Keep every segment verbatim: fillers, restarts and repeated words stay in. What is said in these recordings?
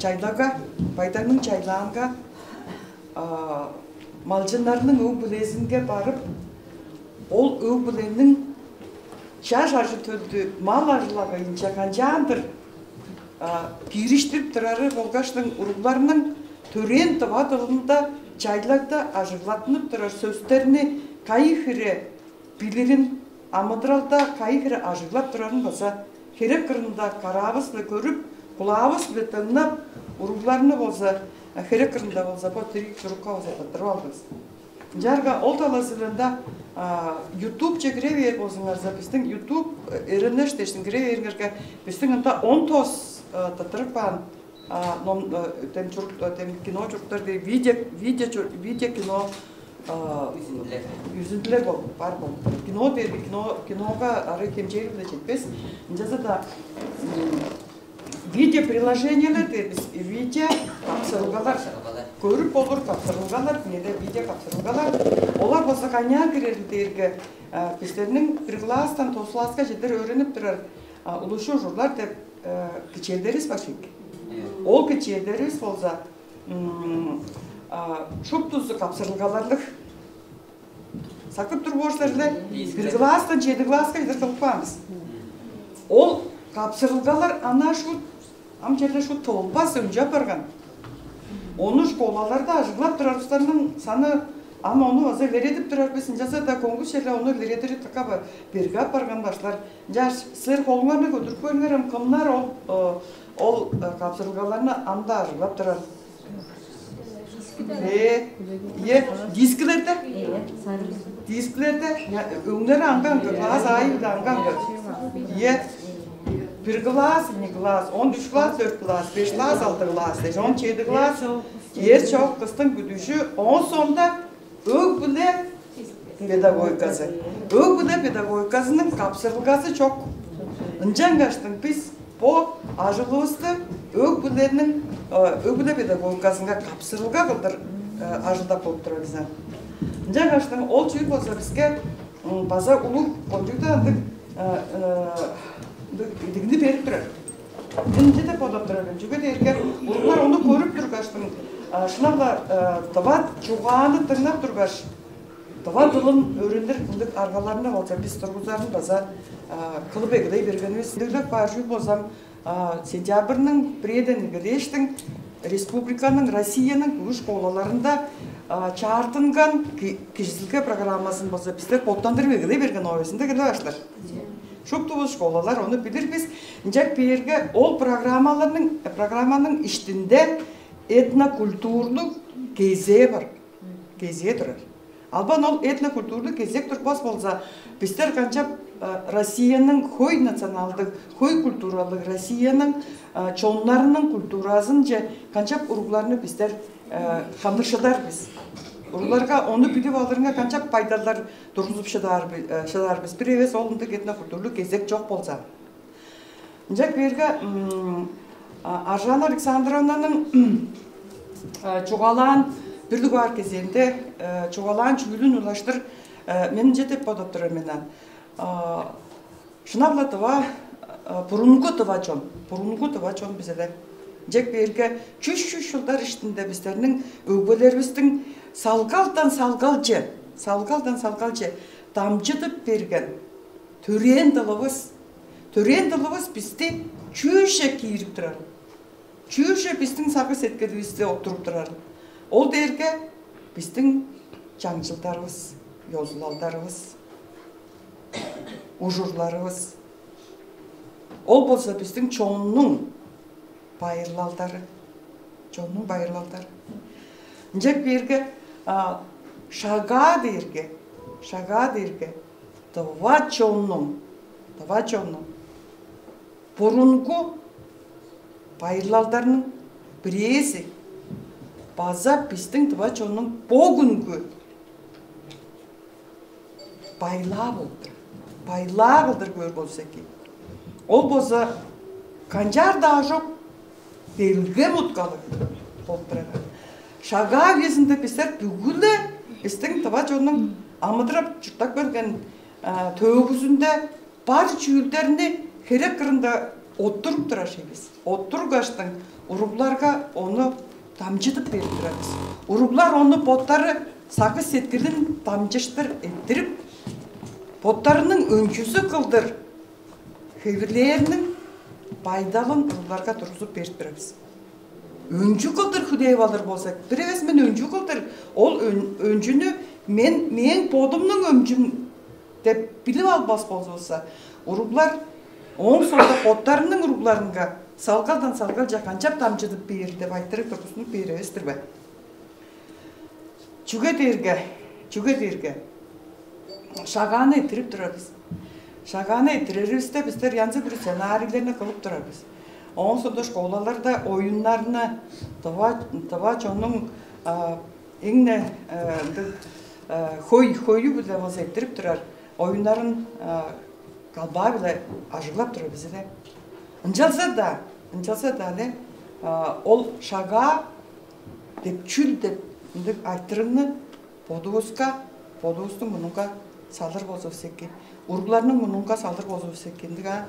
чайлага, Байдагның чайлаанга, а, малчыннарның өг-бүлезинге барып, ол өг-бүлениң чаш ажы-төлдү мал ажыл-агыйынче канчаандыр, а, киириштирип турары болгаштың уругларның төрээн тыва дылында чайлагда ажыглаттынып турар сөстерни кайы хире билирин, амыдыралда кайы хире ажыглап турарын база херек кырында караавыс-биле көрүп, кулаавыс-биле дыңнап, уругларны болза, херек кырында болза, бо дириг чурукка болза тырттырып алдывыс. Ынчаарга ол талазы-биле ында, а, ютубче кире бээр болзуңарза, бистиң ютуб, э, эренеш дээштиң кире бээриңерге, бистиң ында он тос, э, тырттырып каан, а, ном, э, тем чурук, э, тем кино чуруктар дээр, видео, видео чур-, видео кино, а, үзүндүлер, үзүндүлер бол-, бар болуп турар. Кино дээрге кино, кинога ары хемчээли-биле четпес. Ынчалза-даа, м, видео приложениелер дээр бис, видео капсырылгалар. Капсырылгалар. Көрүп болур капсырылгалар, неде видео капсырылгалар. Олар болза канчаар кирер дээрге, э, бистерниң бир класстан тос класска чедир өөренип турар, а, улусчу ужурлар деп, э, кичээлдеривис бар шик. Ол кичээлдеривис болза, м, а, шуптузу капсырылгаларлыг. Сактып тур боор силер. Бир класстан чеди класска чедир кылып каан бис. Ол капсырылгалар ана шут, ам черле шут тывылбас өнчү апарган. Ону школаларда ажыглап турарывыстарның саны, ам ону база илередип турар бис, ынчалза-даа көңгүс черле ону илередири дыка берге апарган башкылар. Ынчаш силер холуңарны көдүрүп көрүңер, ам кымнар ол, э, ол, э, капсырылгаларны ам-даа ажыглап турар. Э, е, дискилерде? Дискилерде, я, өңнери аңгы-аңгы, класс аайы-биле аңгы-аңгы. Е, бир класс, ийи класс, он үш класс, дөрт класс, беш класс, алты класс, дээш, он чеди класс, эр чок, кыстың бүдүжү, он соонда өг-бүле педагогиказы. Өг-бүле педагогиказының капсырылгазы чок. Ынчангаштың бис бо ажылывысты өг-бүлениң, э, өг-бүле педагогиказынга капсырылга кылдыр, э, ажылдап болуп турар бис. Ынчангаштың ол чүүл болза биске, м, база улуг кончуг-даа ындыг, э, э, ындыг идигни берип турар. Мен ынча деп бодап турар мен. Чүге дээрге уруглар ону көрүп тургаштың, а, шынап-ла, а, тыва чугааны дыңнап тургаш, тыва дылын өөренир ындыг аргаларны болза, бис тургузарын база, а, кылып эгелей бергенивис. Дөглеп баар чүүл болзам, а, сентябрьның бирээден эгелээштиң республиканың, Россияның бүгү школаларында, а, чаартынган ки-, кижизидилге программазын болза, бистер боттандырып эгелей берген оозунда келе баштар. Шуптувус школалар ону билир бис. Ынчап бээрге ол программаларның, программаның иштинде этнокультурлуг кезээ бар. Кезээ турар. Албан ол этнокультурлуг кезек турбас болза, бистер канчап, э, Россияның хөй националдыг, хөй культуралыг Россияның, э, чоннарының культуразынче канчап уругларны бистер, э, хамдыкшыдар бис? Уругларга ону билип алырынга канчап байдалдар тургузуп шыдаар би-, э, шыдаар бис? Бир эвес ол ындыг этнокультурлуг кезек чок болза. Ынчап бээрге, м, а, Аржаана Александровнаның, а, чугаалаан, бир дугаар кезээнде, э, чугаалаан чүүлүн улаштыр, э, мен ынча деп бодап турар мен ам. А, шынап-ла тыва, а, бурунгу тыва чон, бурунгу тыва чон бис эле. Ынчап бээрге чүс-чүс чылдар иштинде бистерниң өгбелеривистиң салгалдан салгалче, салгалдан салгалче дамчыдып берген төрээн дылывыс, төрээн дылывыс бисти чүүже киирип турар, чүүже бистиң сагыш-сеткиливисти оттуруп турар. Ол дээрге бистиң чаңчылдарывыс, ёзулалдарывыс, ужурларывыс. Ол болза бистиң чоннуң байырлалдары, чоннуң байырлалдары. Ынчап бээрге, а, шагаа дээрге, шагаа дээрге тыва чоннуң, тыва чоннуң бурунгу байырлалдарының бирээзи база бистиң тыва чоннуң бо хүнгү байлаа болуп турар. Байлаа кылдыр көөр болза эки. Ол болза канчаар-даа чок делгем уткалыг болуп турар. Шагаа үезинде бистер бүгү-ле бистиң тыва чоннуң амыдырап чурттап келген, а, төөгүзүнде бар чүүлдерни херек кырында оттуруп турар бис. Оттургаштың уругларга ону дамчыдып берип турар бис. Уруглар ону боттары сагыш-сеткилин дамчыштыр эрттирип, боттарының өнчүзү кылдыр хевирлээрниң байдалын уругларга тургузуп берип турар бис. Өнчү кылдыр хүлээп алыр болза, бир эвес мен өнчү кылдыр ол өнчүнү мен мээң бодумнуң өнчүм деп билип албас болзувусса, уруглар ооң соонда боттарының уругларынга салгалдан салгалча канчап дамчыдып бээр деп айтырыг тургузунуп бээр эвес-тир бе? Чүге дээрге, чүге дээрге шагааны эрттирип турар бис. Шагааны эрттиреривисте бистер янзы-бүрү сценарийлерни кылып турар бис. Ооң соонда школаларда оюннарны тыва тыва чоннуң эң-не ындыг хөй хөйү-биле болза эрттирип турар оюннарын калбаа-биле ажыглап турар бис эле. Ынчалза-даа, ынчалза-даа эле ол шагаа деп чүл деп ындыг айтырыгны бодувуска, бодувустуң мурнунга салыр болзувус эки, уругларның мурнунга салыр болзувус эки ындыг аа.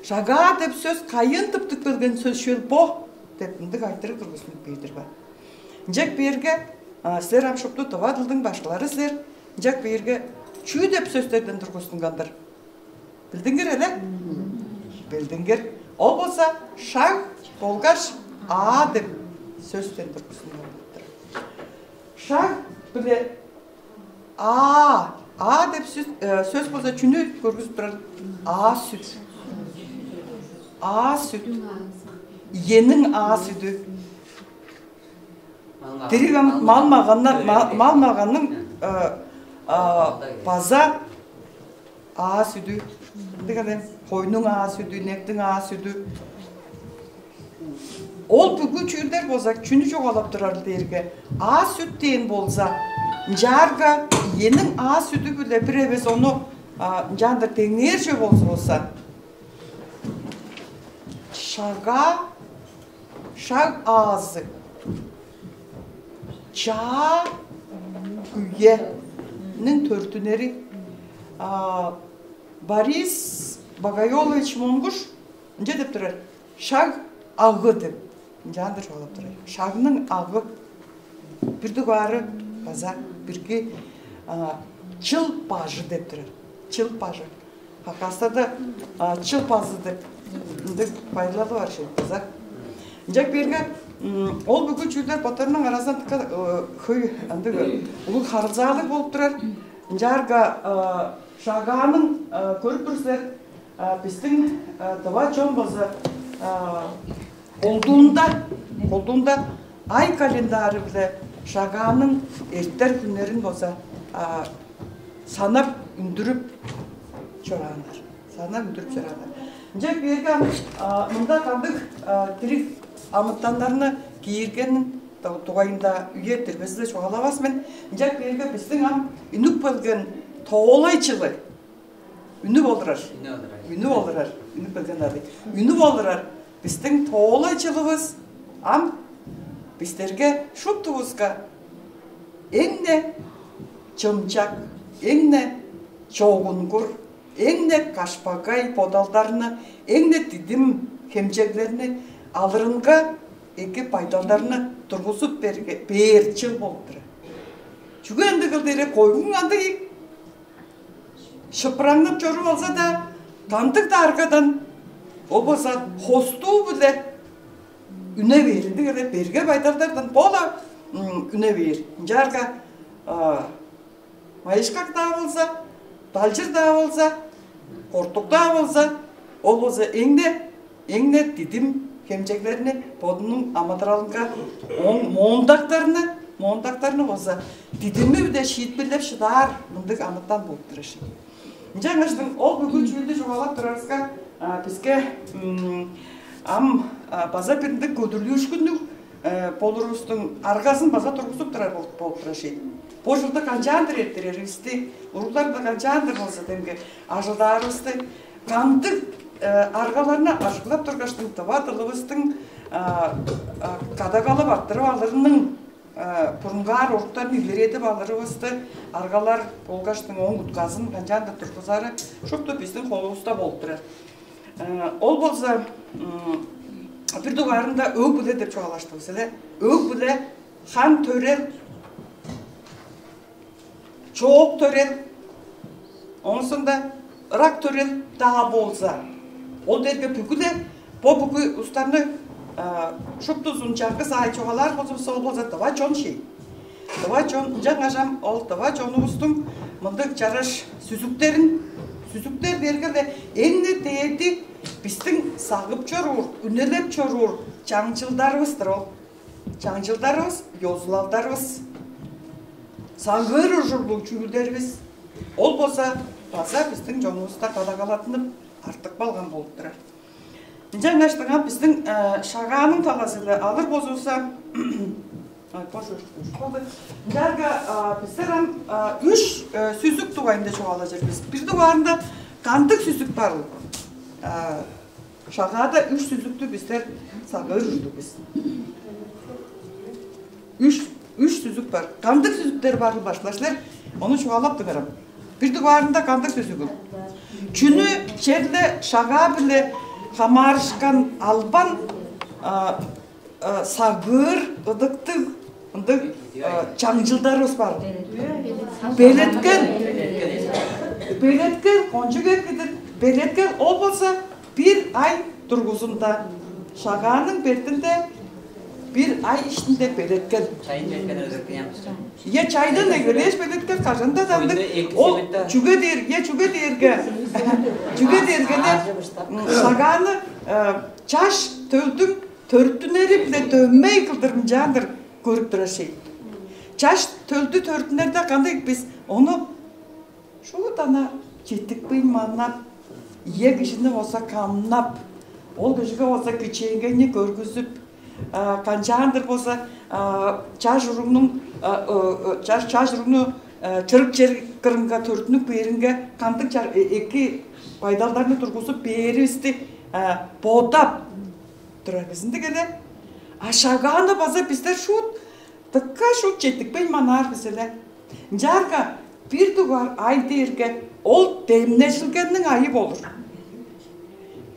Шагаа деп сөс кайыын тыптып келген сөс чүвел бо деп ындыг айтырыг тургузунуп бээр-дир ба? Ынчак бээрге силер ам шупту тыва дылдың башкылары силер. Ынчак бээрге чүү деп сөстерден тургустунган-дыр? Билдиңер эле? Билдиңер. Ол болза шаг болгаш аа деп сөстен тургустунган болуп турар. Шаг биле аа, аа деп сөс, э, сөс болза чүнү көргүзүп турар? Аа сүт. Аа сүт. Иениң аа сүдү. Дириг ам мал маганнар, мал, мал маганның э, а, база аа сүдү. Дигене хойнуң аа сүдү, инектиң аа сүдү. Ол бүгү чүүлдер болза чүнү чугаалап турар дээрге, аа сүт дээн болза, ынчаарга иениң аа сүдү-биле бир эвес ону ынчаандыр деңнээрже болза болза, шагаа, шаг аазы, чаа, үениң төрүттүнери. Борис Багайолович Монгуш ынча деп турар: шаг агы деп. Ынчаандыр чугаалап турар. Шагның агы. Бир дугаары база бирги чыл бажы деп турар. Чыл бажы. Хакастада чыл базы деп ындыг байдалар бар шил база. Ынчак берге ол бүгү чүүлдер боттарының аразындан дыка хөй ындыг улуг харылзаалыг болуп турар. Ынчаарга шагааның көрүп тур силер, биздин дыва чон болза колдуунда, колдуунда ай календары биле шагааның эртер хүннерин болза санап үндүрүп чорааннар. Санап үндүрүп чорааннар. Ынча биерге мында кандыг дириг амытаннарны кииргенин дугайында үе эртирбезинде чугаалавас мен. Ынча биерге биздин ам үнүп келген тоолай чылы үнү болурар. Үнү болурар. Үнү болурар. Үнү болурар. Биздин тоолай чылывыс ам бистерге шуптувуска эң-не чымчак, эң-не чогунгур, эң-не кашпагай бодалдарны, эң-не дидим хемчеглерни алырынга эки байдалдарны тургузуп бээр чыл болуп турар. Чүге ындыгыл дээрге койгуң андыг шыпыраңнап чоруп алза-даа, кандыг-даа аргадан, ол болза хостуу-биле үне бээр. Ындыг эвес берге байдалдардан бо-ла үне бээр. Ынчаарга майышкак-даа болза, далчыр-даа болза, кортук-даа болза, ол болза эң-не эң-не дидим хемчеглерни бодунуң амыдыралынга, ооң моондактарны, моондактарны болза дидими-биле шиитпирлеп шыдаар мындыг амытан болуп турар ши. Ынчангаштың ол бүгү чүүлдү чугаалап турарывыска, биске ам база бир ындыг көдүрлүүшкүннүг болурувустуң аргазын база тургузуп турар болуп турар ши. Бо чылды канчаандыр эрттиреривисти, уруглар-биле канчаандыр болза демге ажылдаарывысты, кандыг аргаларны ажыглап тургаштың тыва дылывыстың кадагалап арттырып алырының, бурунгаар оруктарын илередип алырывысты, аргалар болгаштың ооң утказын канчаандыр тургузары шупту биздин холувуста болуп турар. Ол болза бир дугаарында өг-бүле деп чугаалаштывыс эле. Өг-бүле, хан-төрел, чоок-төрел, оонсунда ырак-төрел-даа болза, ол дээрге бүгү-ле бо бүгү улустарны шуптузун чаңгыс аай чугаалаар болзувусса, ол болза тыва чон шей. Тыва чон, ынчангаш ам ол тыва чонувустуң мындыг чараш сүзүктерин, сүзүктер дээрге-ле эң-не дээди бистиң сагып чоруур, үнелеп чоруур чаңчылдарывыс-тыр ол. Чаңчылдарывыс, ёзулалдарывыс, сагыыр ужурлуг чүүлдеривис, ол болза база бистиң чонувуста кадагалаттынып артып калган болуп турар. Ынчангаш дыңа бистиң Шагааның талазы-биле алыр болзувусса, ой, бо чур-, чур-, болду. Ынчаарга бистер ам үш сүзүк дугайында чугаалажыр бис. Бир дугаарында кандыг сүзүк барыл? Шагаада үш сүзүктү бистер сагыыр ужурлуг бис. Үш, үш сүзүк бар. Кандыг сүзүктер барыл, башкылар, силер ону чугаалап туңарам. Бир дугаарында кандыг сүзүгүл? Чүнү черле Шагаа-биле хамаарышкан албан сагыыр, ыдыктыг ындыг чаңчылдарывыс бар. Белеткел. Белеткел кончуг эки-дир. Белеткел ол болза бир ай дургузунда, Шагааның бетинде бир ай иштинде белеткел. Чайын берген өзектен. Ийе, чайдан эгелээш белеткел кажан-даа дандыг. Ол чүге дээр, ийе, чүге дээрге, чүге дээрге-ле Шагааны чаш төлдүң төрүттүнери-биле дөмей кылдыр мынчаандыр көрүп турар шей. Чаш төлдү төрүттүнерде кандай бис ону шуут ана четтикпейн маннап, ийе кижини болза камнап, ол кижиге болза кичээнгейни көргүзүп, канчаандыр болза чаш уругнуң чаш чаш уругну чырык чер кырынга төрүттүнүп кээринге кандыг эки байдалдарны тургузуп бээривисти бодап турар бис ындыг эле. А Шагааны база бистер шуут дыка шуут четтикпейн манаар бис эле. Ынчаарга бир дугаар ай дээрге ол демнежилгениң айы болур.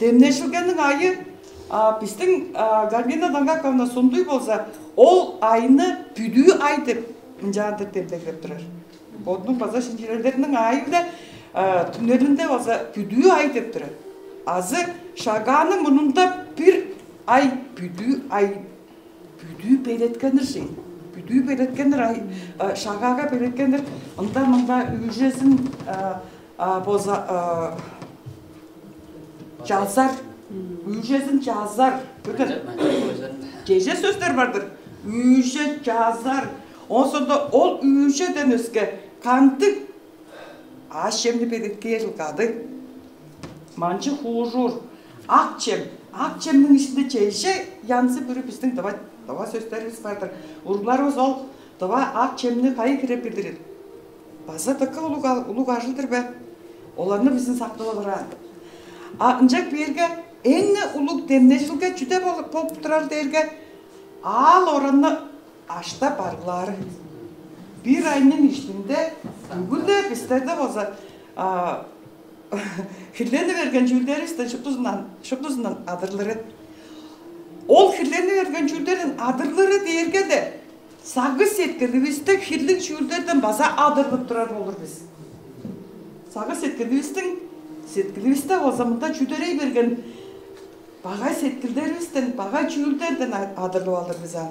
Демнежилгениң айы бистиң Галина Дангаковна Сундуй болза ол айны бүдүү ай деп ынчаандыр демдеглеп турар. Бодунуң база шинчилелдериниң аайы-биле түңнелинде база бүдүү ай деп турар. Азы Шагааның мурнунда бир ай, бүдүү ай, бүдүү белеткенир шей. Бүдүү белеткенир ай, Шагаага белеткенир. Ында-мында үүжезин база чазар, үүжезин чазар. Бүдүн чеже сөстер бар-дыр. Үүже, чазар. Оон соонда ол үүжеден өске кандыг аъш-чемни белеткээр ылгады? Манчы хуужуур, ак чем. Ак чемниң иштинде чеже янзы-бүрү бистиң дыва, дыва сөстеривис бар-дыр. Уругларывыс ол дыва ак чемни кайы хире билирил? База дыка улуг, улуг ажыл-дыр бе? Оларны бистиң сактып олураан. А ынчап кээрге эң-не улуг демнежилге чүде болуп турар дээрге аал оранны аштап арыглаары. Бир айның иштинде бүгү-ле бистерде болза хирлени берген чүүлдеривистен шуптузундан, шуптузундан адырлыры. Ол хирлени берген чүүлдерден адырлыры дээрге-ле сагыш сеткиливисте хирлиг чүүлдерден база адырлып турар болур бис. Сагыш сеткиливистиң сеткиливисте болза мында чүдерей берген багай сеткилдеривистен, багай чүүлдерден адырлып алыр бис аны.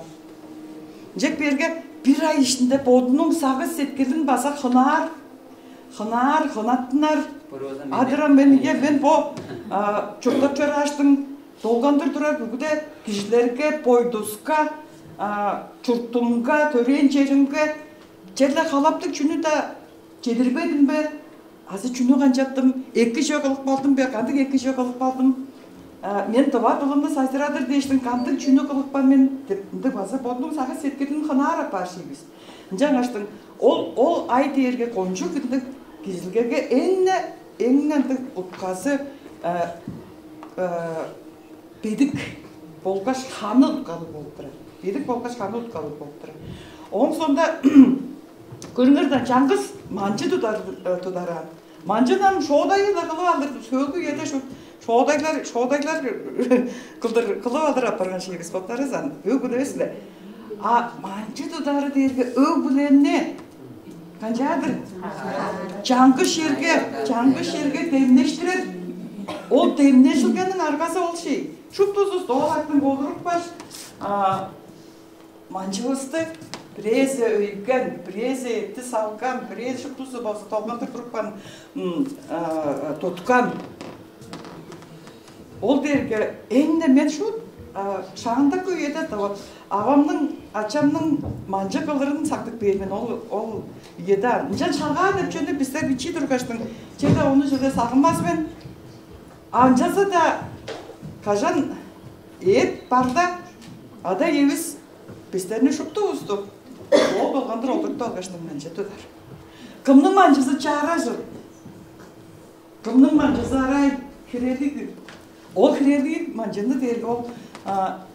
Ынчап берге бир ай иштинде бодунуң сагыш сеткилин база хынаар, хынаар, хынаттынар. Адырам мен, мен бо чурттап чорааштың долгандыр турар бүгүде кижилерге, бойдуска, чуртумга, төрээн черимге черле халаптыг чүнү-даа чедирбедим бе? Азы чүнү канчаптым? Эки чүве кылып калдым бе? Кандыг эки чүве кылып калдым? Мен дыва дылымны сайзырадыр дээштиң кандыг чүнү кылыпкан мен деп ындыг база бодунуң сагыш сеткилин хынаар апаар ший бис. Ынчангаштың ол ол ай дээрге кончуг ындыг кижилгеге эң-не эң ындыг утказы бедик болгаш ханы уткалыг болуп турар. Бедик болгаш ханы уткалыг болуп турар. Ооң соонда көрүңерден чаңгыс манчы тудар тудараа. Манчыдан шоодайы-ла кылып алыр сөөлгү үеде шут Шоодайлар, шоодайлар кылдыр кылып алыр апарган шиивис боттары сан өг билебес-ле. А манчы тудары дээрге өг билемни канчаадыр? Чаңгы шерге, чаңгы шерге демнештирер. Ол демнежилгениң аргазы ол ший. Шуптузу стол артын болурупкаш, а, манчывысты бирээзи өйген, бирээзи эътти салган, бирээзи шуптузу болза толгандыр турупкан, м, а, туткан. Ол дээрге эң-не мен шуут, а, шаандагы үеде-даа вот авамның, ачамның манчы кылырын сактып бээр мен ол, ол үеде. Ынчан шагаа деп чүвени бистер бичии тургаштың чеде ону чеде сагынмас мен. Ынчалза-даа кажан эът барда, ада-иевис бистерни шуптувусту ол болгандыр олуртуп алгаштың манчы тудар. Кымның манчызы чааражыл? Кымның манчызы арай хирелиг-дир? Ол хирелиг манчыны дээрге ол, а,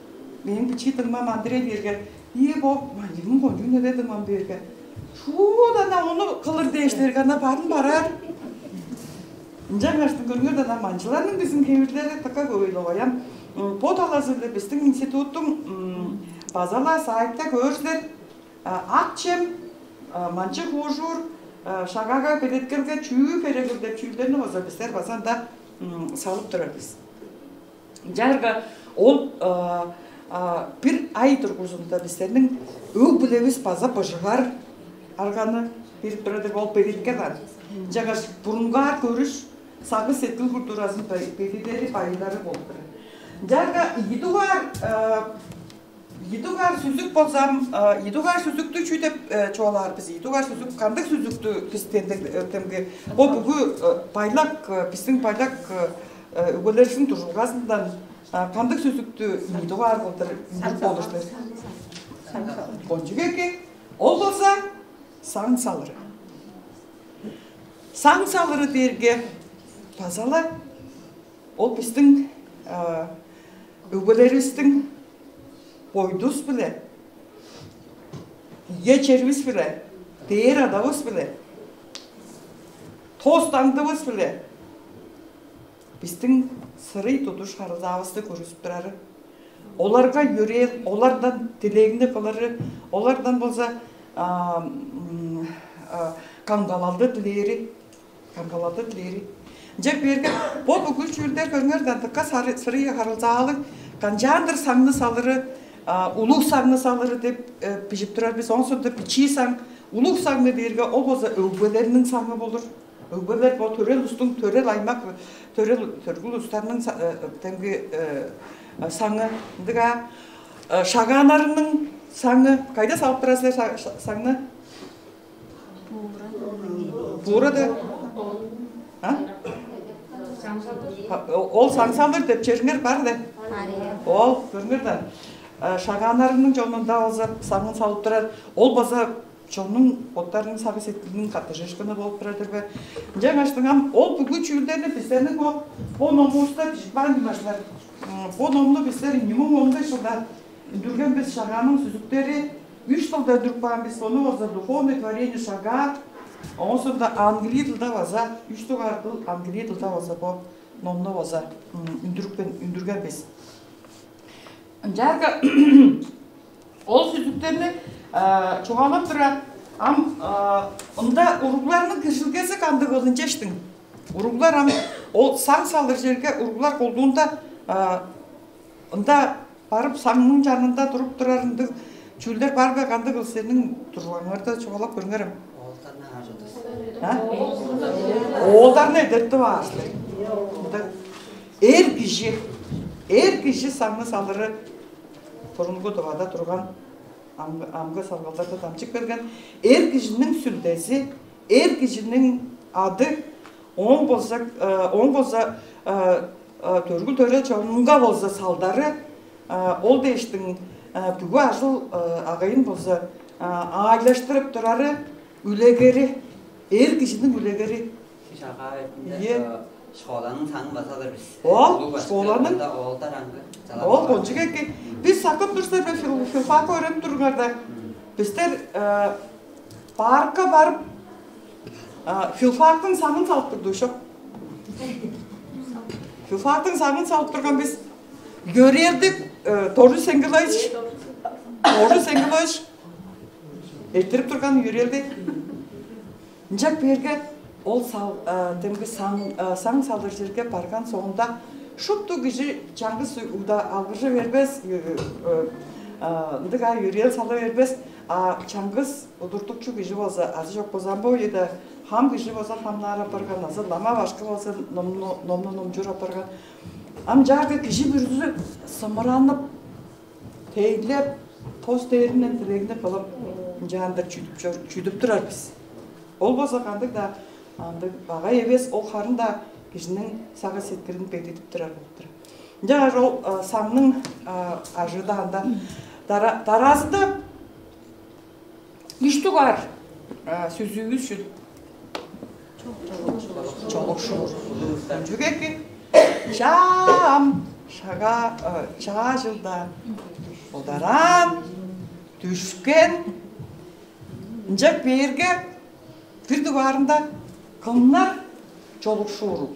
мээң бичии дуңмам Андрей дээрге: «Ие, бо манчының кончуун эве дуңмам» дээрге, шуут ана ону кылыр дээш дээрге, ана барын бараар. Ынчангаштың көрүңер даан, манчыларның бистиң хевирлери дыка хөй-ле оян. М, бо талазы-биле бистиң институттуң, м, база-ла сайтта көөр силер. А, ак чем, а, манчы хуужуур, а, шагаага белеткелге чүү херегил деп чүүлдерни база бистер база ында, м, салып турар бис. Ынчаарга ол, а, а, бир ай дургузунда бистерниң өг-бүлевис база быжыгаар арганы берип турар деп ол белеткел бар. Ынчангаш бурунгаар көрүш, сагыш-сеткил культуразын бе-, бедидери, байыдары болуп турар. Ынчаарга ийи дугаар, а, ийи дугаар сүзүк болза, а, ийи дугаар сүзүктү чүү деп, э, чугаалаар бис? Ийи дугаар сүзүк, кандыг сүзүктү бис демдек-, э, демги? Бо бүгү, э, байлак, э, бистиң байлак, э, э, өгбелеривистиң дуржулгазындан, а, кандыг сүзүктү ийи дугаар кылдыр үндүрүп болур силер? Кончуг эки. Ол болза саң салыры. Саң салыры дээрге база-ла ол бистиң, а, өгбелеривистиң бойдус-биле, ийе черивис-биле, дээр адавыс-биле, тос даңдывыс-биле бистиң сырый тудуш харылзаавысты көргүзүп турары. Оларга йөрээл, олардан дилегни кылыры, олардан болза, а, м, а, камгалалды дилээри, камгалалды дилээри. Ынча бээрге, бо бүгү чүүлдер, көрүңер даан, дыка сары-, сырый харылзаалыг, канчаандыр саңны салыры, а, улуг саңны салыры деп, э, бижип турар бис. Ооң соонда бичии саң, улуг саңны дээрге ол болза өгбелерниң саңы болур. Өгбелер бо төрел улустуң, төрел аймак, төрел, төргүл улустарның са-, э, демги, э, саңы, ындыг аа. Э, шагааннарының саңы, кайда салып турар силер ша-, ша-, саңны? Буурада. А? А, о-, ол саңсалдыр деп чериңер бар да. Ол, көрүңер даан. Э, шагааннарының чонунда болза саңын салып турар. Ол база чоннуң боттарының сагыш-сеткилиниң каттыжыышкыны болуп турар-дыр бе? Ынчангаштың ам ол бүгү чүүлдерни бистерниң бо, бо номувуста бижип каан, дыңнакчылар. М, бо номну бистер ийи муң он беш чылда үндүрген бис, «Шагааның сүзүктери», үш дылда үндүрүп каан бис, ону болза «Духовное творение Шагаа», ооң соонда англий дылда база, үш дугаар дыл англий дылда база бо номну база, м, үндүрүпкен, үндүрген бис. Ынчаарга ол сүзүктерни, а, чугаалап тура, ам, а, ында уругларның киржилгези кандыгыл ынчаштың. Уруглар ам ол саң салыр черге уруглар колдуунда, а, ында барып саңның чанында туруп турар ындыг чүүлдер бар бе, кандыгыл силерниң тургаңарда чугаалап көрүңерем. Оолдарны аар чыдыс. А? Оолдарны эдертип аар силер. Ында эр кижи, эр кижи саңны салыры бурунгу Тывада турган амгы, амгы салгалдарда дамчып келген. Эр кижиниң сүлдези, эр кижиниң ады, ооң болза, э, ооң болза, э, э, төргүл-төрел чонунга болза салдары, э, ол дээштиң, э, бүгү ажыл, э, агайын болза, э, аайлаштырып турары, үлегери, эр кижиниң үлегери. Шагаа бетинде, Ийе. э, школаның саңын база алыр бис. Ол Улуг башкы школаның, ында оолдар аңгы, чалап ол калган. Кончуг эки. Бис сактып турза бе, фил-, филфак өөренип тургаарда, Мм. бистер, э, паркка барып, э, филфактың саңын салып турду шо. Фактың саңын салып турган бис. Йөриелдик Торжу Сеңгилович, Торжу Сеңгилович эрттирип турган йөриелдик. Ынчак берге ол сал демги саң саң салыр черге барган соонда шупту кижи чаңгыс ууда алгыржа бербес, ындыг ай йөриел сала бербес. А чаңгыс удуртукчу кижи болза азы чок болза бо үеде хам кижи болза хамнаар апарган азы лама башкы болза номну номну номчур апарган. Ам чаарга кижи бүрүзү сымыранып, тейлеп, тос дээринден тилегни кылып, ынчаандыр чүдүп чор чүдүп турар бис. Ол болза кандыг-даа андыг багай эвес, ол харын-даа кижиниң сага сеткилин бегдедип турар болуп турар. Ынчангаш ол саңның ажыыдаанда дараазында үш дугаар сүзүүвүс чүл? Чогукшуур. Чүге эки? Чаам шага чаа чылда удараан, дүшкен, ынчак бээрге бир дугаарында кымнар чогукшуурул?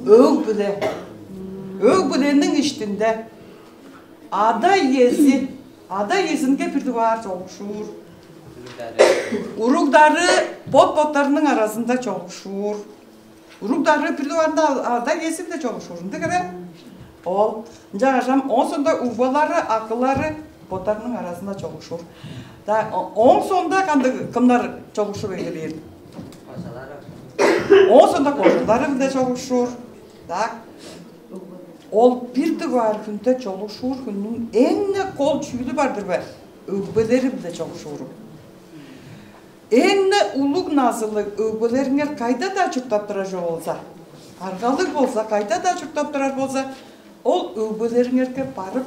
Өг-бүле. Өг-бүлениң иштинде ада-иези, ада-иезинге бир дугаар чогукшуур. Уруглары бот-боттарының аразында чогукшуур. Уруглары бир дугаарында ада-иези-биле чогукшуур. Ындыг эре. Ол ынчангаш ам оон соонда угбалары, акылары боттарының аразында чогукшуур. Да, ооң соонда кандыг кымнар чогукшуп эгелээр? Оон соонда кожалары-биле чогукшуур. Так. Ол бир дугаар хүнде чогукшуур хүннүң эң-не кол чүүлү бар-дыр бе? Өгбелери-биле чогукшууру. Эң-не улуг назылыг өгбелериңер кайда-даа чурттап турар чок болза, аргалыг болза, кайда-даа чурттап турар болза, ол өгбелериңерге барып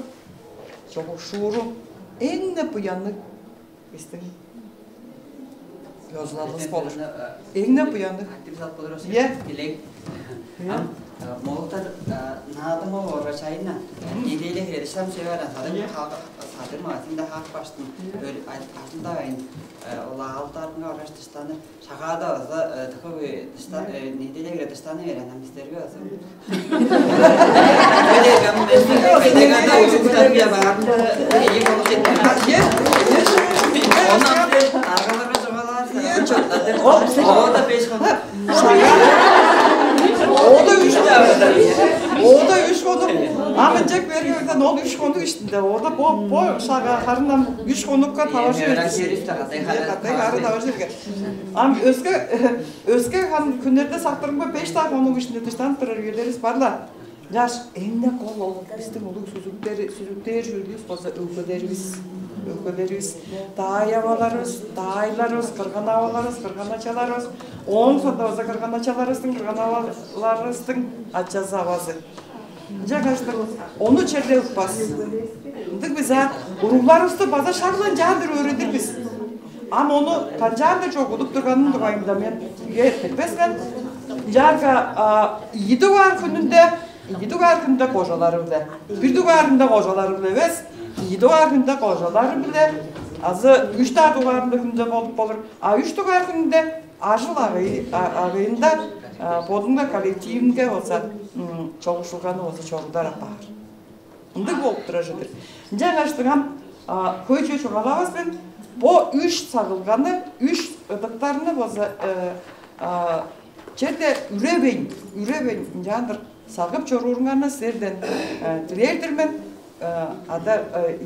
чогукшууру эң-не буянныг бистиң ёзулалывыс болур. Эң-не буянныг. Активизат болур. Е. Илег. Ам молдар наадым ол орга чайына неделя хире дыштан сөөр ана садыр садыр магазинда хак баштым. Өр ажылдавайн ол аалдарынга ораш дыштаны шагаада база тыхы дышта неделя хире дыштаны берен ам бистерге база. Медеганда ужуктан бия баарында эги болуп жеткен. Онан аргаларга жогалаар. Ол да беш хана. Ода үш ода үш хонук. Ам ынчак берген ол үш хонук иштинде. Ода бо бо шага харындан үш хонукка таважы берди. Катай хары таважы берген. Ам өске өске хан күннерде сактырымга беш даа хонук иштинде дыштанып турар үелерибиз бар-ла. Жаш эң-не кол ол биздин улуг сүзүктер сүзүктээр чүүлүбүз болза өгбелерибиз. Өгбелерибиз, даай-аваларывыс, даайларывыс, кырган-аваларывыс, кырган-ачаларывыс, ооң соонда база кырган-ачаларывыстың кырган-аваларывыстың ачазы-авазы. Ынчангаштыр ону черле утпас. Ындыг бис а уругларывысты база шак-ла ынчаандыр өөредир бис. Ам ону канчаандыр чогудуп турганын дугайында мен силерге билбес мен. Ынчаарга ийи дугаар хүнүнде ийи дугаар хүнде кожалары-биле, бир дугаарында кожалары-биле эвес, ийи дугаар хүнде кожалары-биле азы үш даа дугаарында хүнде болуп болур. А үш дугаар хүнде ажыл агыйында бодунга коллективинге болза чогушулганы болза чорудар апаар. Ындыг болуп турар чыдыр. Ынчангаш дыңам хөй чүве чугаалавас мен. Бо үш сагылганы, үш ыдыктарны болза черле үревейн, үревейн ынчаандыр сагып чорууруңарны силерден дилээр-дир мен. Ада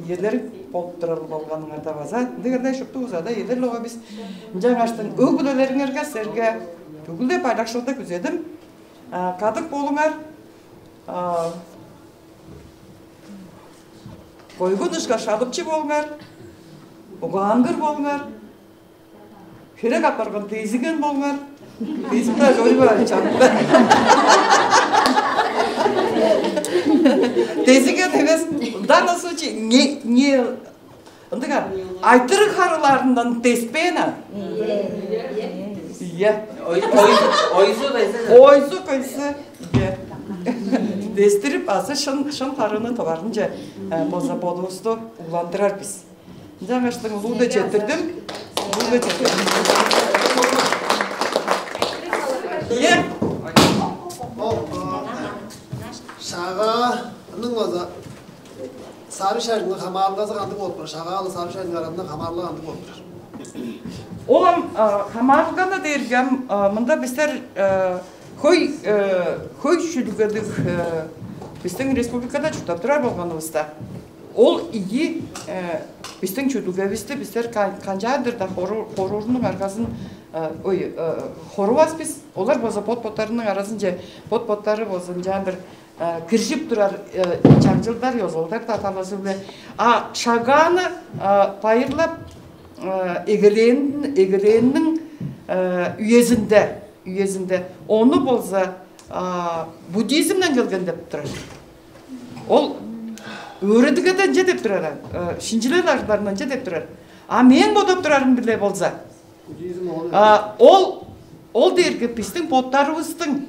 иелер болуп турар болганыңарда база ындыг ырдай шуптувус ада иелер лого бис. Ынчангаштың өг-бүлелериңерге силерге бүгү-ле байлакшылды күзедим. Кадык болуңар, койгун ышкаш шадыпчы болуңар, угаангыр болуңар, херек апарган дезиген болуңар. Дезип-даа чорбаан чамда. Дезиген эмес. В данном случае не не ындыган айтырыг харылаарындан деспээн а. Ийе. Ойзу кайсы? Ойзу кайсы? Ийе. Дестирип азы шын шын харыны товарынча болза бодувусту уландырар бис. Жаңаштың улууда четирдим. Улууда четирдим. Е. База сарыг шарыгның хамаарылгазы кандыг болуп турар? Шагаалы сарыг шарыгның аразында хамаарылга кандыг болуп турар? Ол ам хамаарылганы дээрге ам мында бистер хөй хөй шүлүгелиг бистиң республикада чурттап турар болганывыста, ол ийи бистиң чүдүлгевисти бистер канчаандыр-даа хоруурунуң аргазын ой хорувас бис. Олар болза бот-боттарының аразынче бот-боттары болза ынчаандыр киржип турар чаңчылдар, ёзулдар-даа талазы-биле. А шагааны байырлап эгелээн эгелээнниң үезинде үезинде ону болза буддизмден келген деп турар. Ол өөредигеде ынча деп турар, шинчилел ажылдарында ынча деп турар. А мен бодап турарым-биле болза, ол ол дээрге бистиң боттарывыстың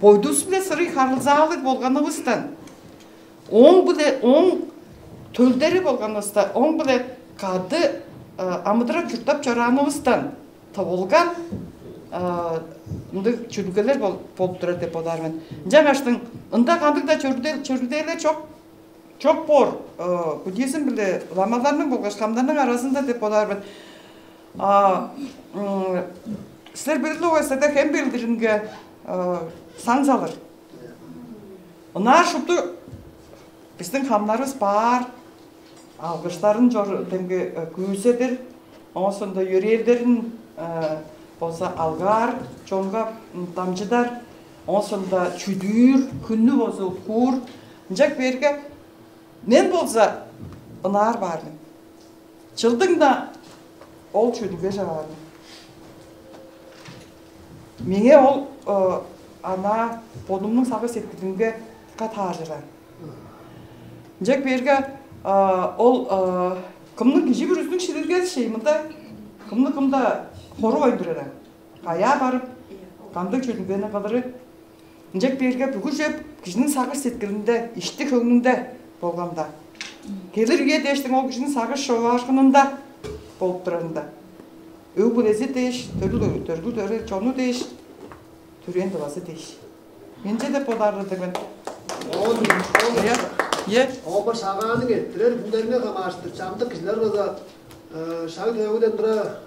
бойдувус-биле сырый харылзаалыг болганывыстан, ооң-биле ооң төлдери болганывыста, ооң-биле кады амыдырап чурттап чораанывыстан тывылган мындыг чүдүлгелер болуп турар деп бодаар мен. Ынчангаштың ында кандыг-даа чөрүлдээлер чок чок боор. Буддизм биле ламаларның болгаш хамнарның аразында деп бодаар мен. А силер билир болгай силерде хем белдиринге саң салыр. Ынаар шупту бистиң хамнарывыс баар алгыштарын чор демге күүседир, оон соонда йөрээлдерин болза алгаар, чонга дамчыдар, оон соонда чүдүүр, хүннү болза уткуур. Ынчак берге мен болза ынаар баар мен. Чылдың-на ол чүдүлге чавааны. Меңээ ол ана бодумнуң сагыш сеткилимге дыка тааржыраа. Ынчак берге ол кымның кижи бүрүзүнүң шилилгези шей мында кымны кымда хорувайн турар. Каяа барып, кандыг чүдүлгени кылыры. Ынчак бээрге бүгү чүве кижиниң сагыш сеткилинде, ишти хөңнүнде болганда, келир үе дээштиң ол кижиниң сагыш човаашкынында болуп турарында, өг-бүлези дээш, төрүл төргүл төрел чону дээш, төрээн дывазы дээш. Менче деп бодаар-дыр мен. Оон Е, е. Оба шагааның эрттирер хүннерине хамаарыштыр чамдык кижилер база шаг төвүден тура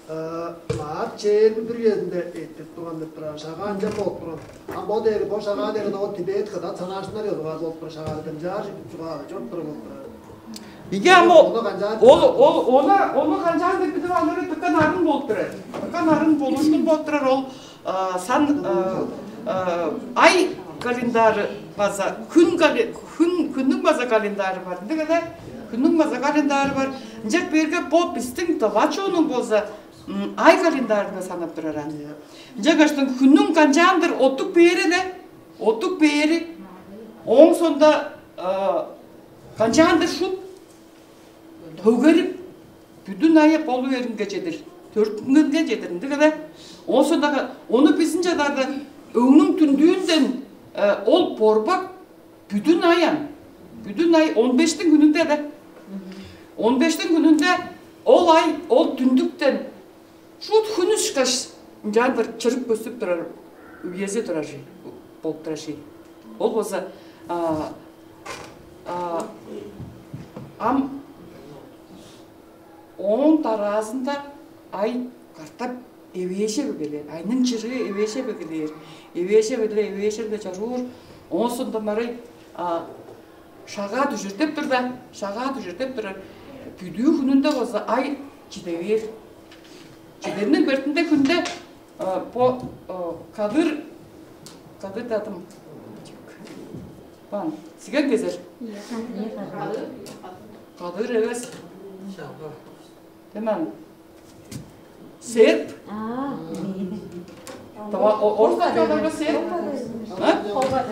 Маар чээрби бир үезинде эртип турган деп турар. Шагаа ынчап болуп турган. А бо дээри, бо шагаа дээри ол Тибет кыдан санаашыннар ёзугаар болуп турар. Шагааны дымчаар чугаалап чоруп турар болуп турар. Иге ам ол ол ол ону ону канчаан деп билип алыры дыка нарын болуп турар. Дыка нарын болуушкун болуп турар ол сан ай календары база хүн кале- хүн хүннүң база календары бар. Ындыг эле хүннүң база календары бар. Ынчак берге бо биздин дывачуунуң болза ай календарында санап турар ан. Ынчангаштың хүннүң канчаандыр оттук бээри эле, оттук бээри, ооң сонда канчаандыр шут төгерип, бүдүн айы болу беринге чедир, төрүттүнгенге чедир ындыг эле. Ооң сондагы ону биздин чадаарда өңнүң түндүүнден ол борбак бүдүн ай ан. Бүдүн ай он бештиң күнүнде эле. Он бештиң күнүнде ол ай ол түндүктен шуут хүн ышкаш ынчаан бир чырып көстүп турар үези турар болуп турар ший. Ол болза ам ооң дараазында ай катап эвээшеп эгелээр, айның чырыы эвээшеп эгелээр, эвээшеп эгелээр, эвээшеп эле чоруур. Оон сондо марай шагаа дүжүртеп тур да, шагаа дүжүртеп турар. Бүдүү хүнүнде болза ай чиде бээр. Чидерниң бертинде хүнде бо кадыр кадыр дадым бан сиген кезер. Кадыр эвес. Деман. Серп. Орус чооларга серп.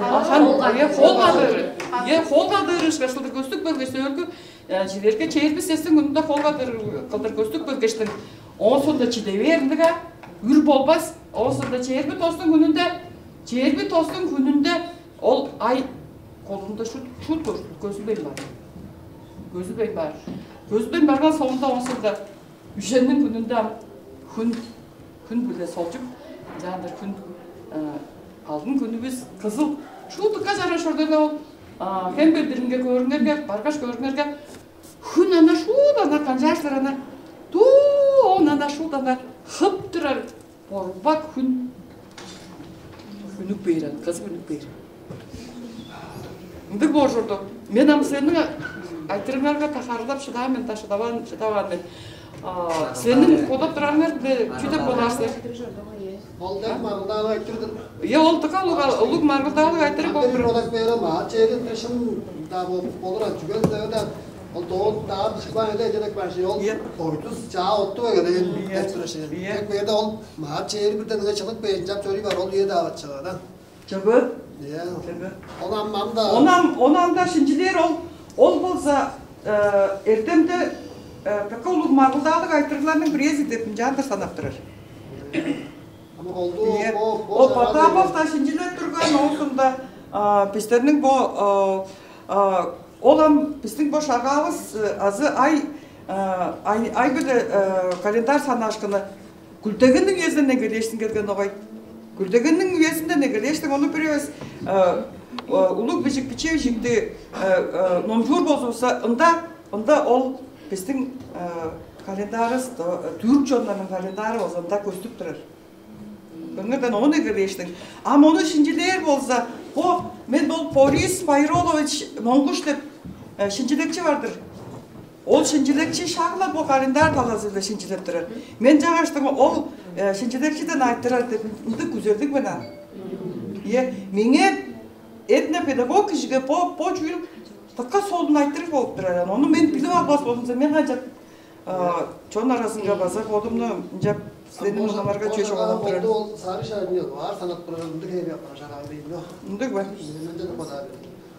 Ахан е холга дыр. Е холга дыр ышкаш кылдыр көстүк белгеш сөөлгү чилерге чээрби сестиң мурнунда холга дыр кылдыр көстүк белгештиң. Оон соонда чиде бээриндиг а үр болбас. Оон соонда чээрби тостуң хүнүнде чээрби тостуң хүнүнде ол ай колунда шут шут көзүлбейн бар. Көзүлбейн бар. Көзүлбейн барган соонда оон соонда Үжениң хүнүнде ам хүн хүн-биле солчуп, ынчаандыр хүн алдын хүнүвүс кызыл Шуут дыка чараш чорда ол хем белдиринге көөрүңерге, баргаш көөрүңерге, хүн ана шуут ана канчаарсыр ана, дуу он ана шуут ана хып турар борбак хүн хүнүк бээр, кызы хүнүк бээр. Ындыг боор чорду. Мен ам силерниң айтырыңарга тахарылап шыдаан мен да, шыдаваан, шыдаваан мен. Силерниң бодап турарыңар чүү деп болаар силер? Ол дег маргылдаалыг айтырдыр. Е, ол дыка улуг, улуг маргылдаалыг айтырыг болуп тур. Одак бээрем а чээрин шын да болур, а чүген да ол доон даар чыглаан эле эжедек баш ол. Ийе. Ойдус чаа оттуп эгелеген. Ийе. Деп тураш. Ийе. Тек берде ол маар чээри бирден ыңай чылык бээр чап чорий бар, ол үе даа чыгады. Чыгы. Ийе. Чыгы. Онам ам да Онам онам да шинчилээр ол, ол болза эртемде дыка улуг маргылдаалыг айтырыгларның бирээзи деп ынчаандыр санап турар. Ама колду Ийе. Бо бо Ол Потапов да шинчилеп турган, оозунда бистерниң бо ол ам биздиң бо шагаавыс азы ай ай ай биле календарь санаашкыны Күлдегенниң үезинден эгелээштиң келген огай. Күлдегенниң үезинден эгелээштиң ону бир эвес улуг бижик биче бижикти номчуур болзувусса, ында ында ол биздиң календарыбыз, түрк чоннарның календары болза ында көстүп турар. Көңерден ону эгелээштиң. Ам ону шинчилээр болза, бо мен бол Борис Байролович Монгуш деп шинчилекчи бар-дыр. Ол шинчилекчи шак-ла бо календарь талазы-биле шинчилеп турар. Мен чаңгаштың ол шинчилекчиден айтырар деп ындыг күзелдиг мен ам. Е, меңээ этнопедагог кижиге бо бо чүүл дыка солун айтырыг болуп турар. Ону мен билип албас болзумза, мен канчап чон аразынга база бодумну ынчап силерниң мыныңарга чөй чогулап турар. Ол сары шаажын аар санап турар ындыг хеви апарашагаан дейм. Ындыг бе? Мен ынча деп бодаар.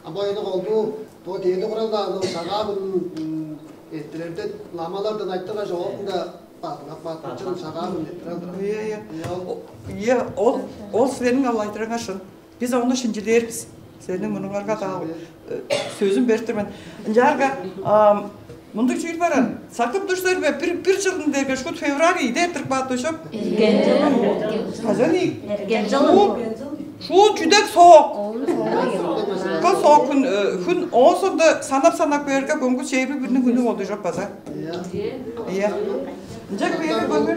А бо эли колду бо дээди куралдааны шагаабын эртирерде ламалардан айтыргаш оогунда бадылап бадылчын шагаабын эртире алдырар. Ие, ие. Ие, ол ол силерниң алайтырыңар шын. Биз ону шинчилээр бис. Силерниң мурнуңарга даа сөзүн берип тур мен. Ынчаарга мындыг чүүл баран. Сактып тур силер бе? Бир бир жылдың дээрге шут февраль ийде эртирип каат ошоп. Кажан ий? Эрген жылы. Шуу чүдек соок. Ка соок хүн хүн оон сонда санап санап көөрге көңгүс чейби бирниң хүнү болду жоп база. Ие. Ынча көөрге көңүр.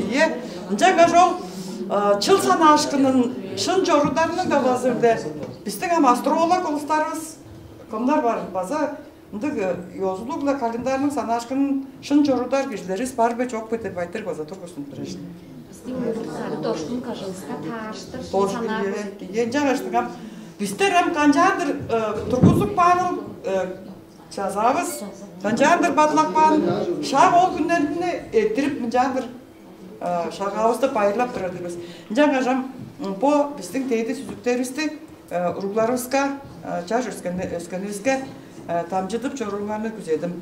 Ие. Ынча каш ол чыл санаашкынын шын чорударының да базырде. Биздиң ам астролог улустарыбыз кымнар бар база ындыг ёзулуг-ла календарның санаашкынын шын чорудар кижилерис бар бе чок бе деп айтыр база тургузун турар. Биздиң сары дошкун кыжывыска тааштыр шын санаар. Ие, ынча каштык ам бистер ам канчаандыр тургузуп кааныл чазаавыс, канчаандыр бадылап каан шак ол хүннерни эртирип мынчаандыр шагаавысты байырлап турар-дыр бис. Ынчангаш ам бо биздиң дээди сүзүктеривисти уругларывыска, чаш өскенивиске дамчыдып чорууңарны күзедим.